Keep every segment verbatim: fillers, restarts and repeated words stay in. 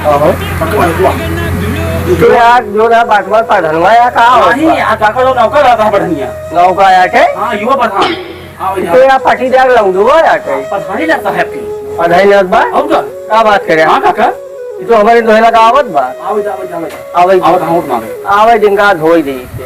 अहो। पकवा, पकवा। तो यार, जो ना बात बात पढ़नवा या का हो? नहीं, यार, काका लोग नौकर रहता है बढ़िया। गाँव का आया के? हाँ, युवा प्रधान। हाँ, भैया। तो यार, पटीदार लौंडू आया के? प्रधानी लगता है आपकी। प्रधानी लगत बा? और का? का बात करे? हाँ, काका। ये तो हमारे दोहला का आवत बा। आवत, आवत, आवत। आवत। आवत, आवत, आवत। आवत, इनका धोई दे।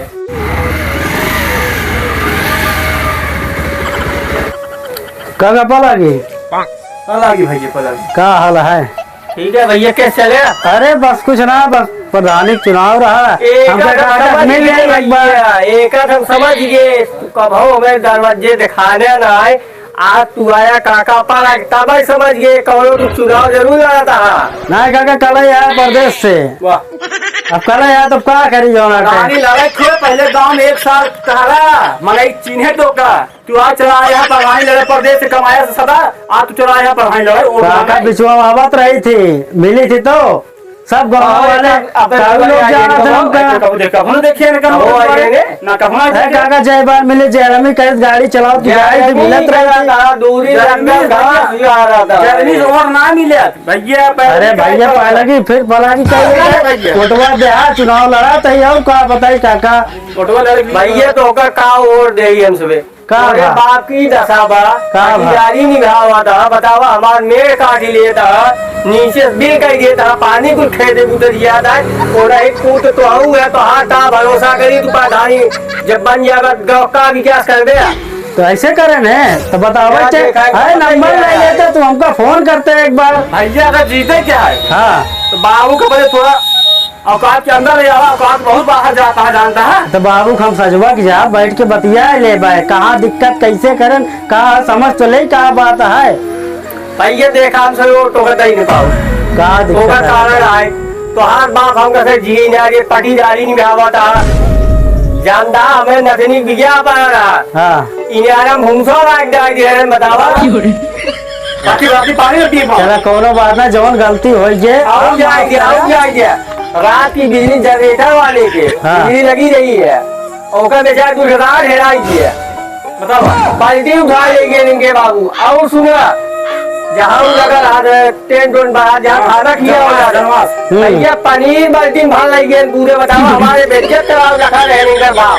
का, का पलागी? पलागी भैया, पलागी। का हाल है? ठीक है भैया, कैसे चले? अरे बस कुछ ना, बस प्रधानी के चुनाव रहा। एक हमको आध हम कागज समझ मिल गए जाए एक बार। भैया, एक आध हम समझ गए। तू कबहू हमें दरवाजे दिखाने ना आए। आज तू आया काका पारा, तब ही समझ गए कौनो तू चुनाव जरूर लड़ता है। ना काका, कल ही आया परदेश से। वाह। अब कल ही आया, तब का करी जौन आटे? रानी लड़ाई क्यों? पहले गांव में एक साल टहरा, मने चिन्हे तो का। तू आज चला आया प्रधानी लड़े, परदेश से कमाया से सदा, आज तू चला आया प्रधानी लड़े, वोट काका मांगे। बिचवा में आवत रही थी, मिली थी तो सब गाँव हाँ, वाले एक अब काफी लोग जा रहे थे हमका। कबहू देख, कबहू देखे ना, कबहू कबहू आए देखे। ना, कबहू ना है देखे। काका, जय बार मिले, जय रामी कहे, गाड़ी चलाओ, तू जय गाड़ी से रामी मिलत रही थी। था, दूरी जय रामी लंदन भैया। घास जा रहा था। जय रामी से वोट ना मिले भैया, पहले अरे भैया, पहले की फिर पहला की कही अरे भैया। वोटवा दे, हाँ, चुनाव लड़ा था, और का बताई काका। वोटवा लड़े की भैया, तो ओकर का वोट दे हम सबे? का अरे बा? बाप की दशा बा, का बा? अधिकारी निभावा था, बतावा, हमार मेड़ काट लेता, नीचे से बिल कर देता, पानी कुल खेते उतर जाता है। और एक पूत तो आऊ है, तो हाँ, का भरोसा करी तू प्रधानी, जब बन जाएगा, गाँव का विकास कर दे। तो ऐसे करे ने, तो बतावा क्या चे-, देखा है, अरे बताइए नंबर ले यार। लेते, तू हमका फोन करते एक बार। भैया, अगर जीते क्या है? हाँ। तो बाबू के पहले थोड़ा औकात के अंदर ले आवा, औकात बहुत बाहर जाता है, जानता है? तो बाबू, हम सजवा के जा बैठ के बतिया ले बे, कहाँ दिक्कत, कैसे करन, कहाँ समझ तो ले, का बात है? भाई, ये देखा, हम सब वो टोकर दही नहीं पाओ। का दिक्कत ओकर है? कारण आए, तोहार बाप हमका से जी ना रे, पटीदारी नहीं भावता। जानता, हमें नथनी बिगिया पड़ा रहा। हाँ। इन्हें आराम भूसा लाग जाए, बतावा। बाकी, बाकी पानी में पी पाओ। चला, कोनो बात ना, जवन गलती होई जे। आओ जाए, आओ जाए। रात की बिजली जनरेटर वाले के, हाँ। बिजली लगी रही है। ओकर बेचारे दुर्घटना हेराई गई है। बताओ। बाल्टी उठा ले गए इनके बाबू। और सुना, जहाँ वो लगा रहा था, टेंट वेंट बना, जहाँ हाँ। खाना किया हुआ था। जनवास। हम्म। भैया, पनीर बाल्टी में भर लग गए, पूरे बताओ, हमारे बेइज्जत कराओ, रखा रहे इनके बाप।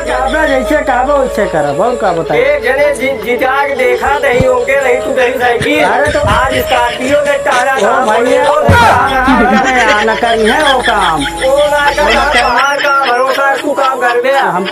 ज्यादा जैसे कहबो, वैसे करब, और का बताई? एक जने जि-, जिता के देखा नहीं, ओके नहीं, तू कहीं साइकिल। अरे तो आज स्कॉर्पियो में टहरा ओ था, भैया, बोले, ओ भैया, ना करी है वो काम। वो ना कर, बाहर का भरोसा, तू काम कर दे। हम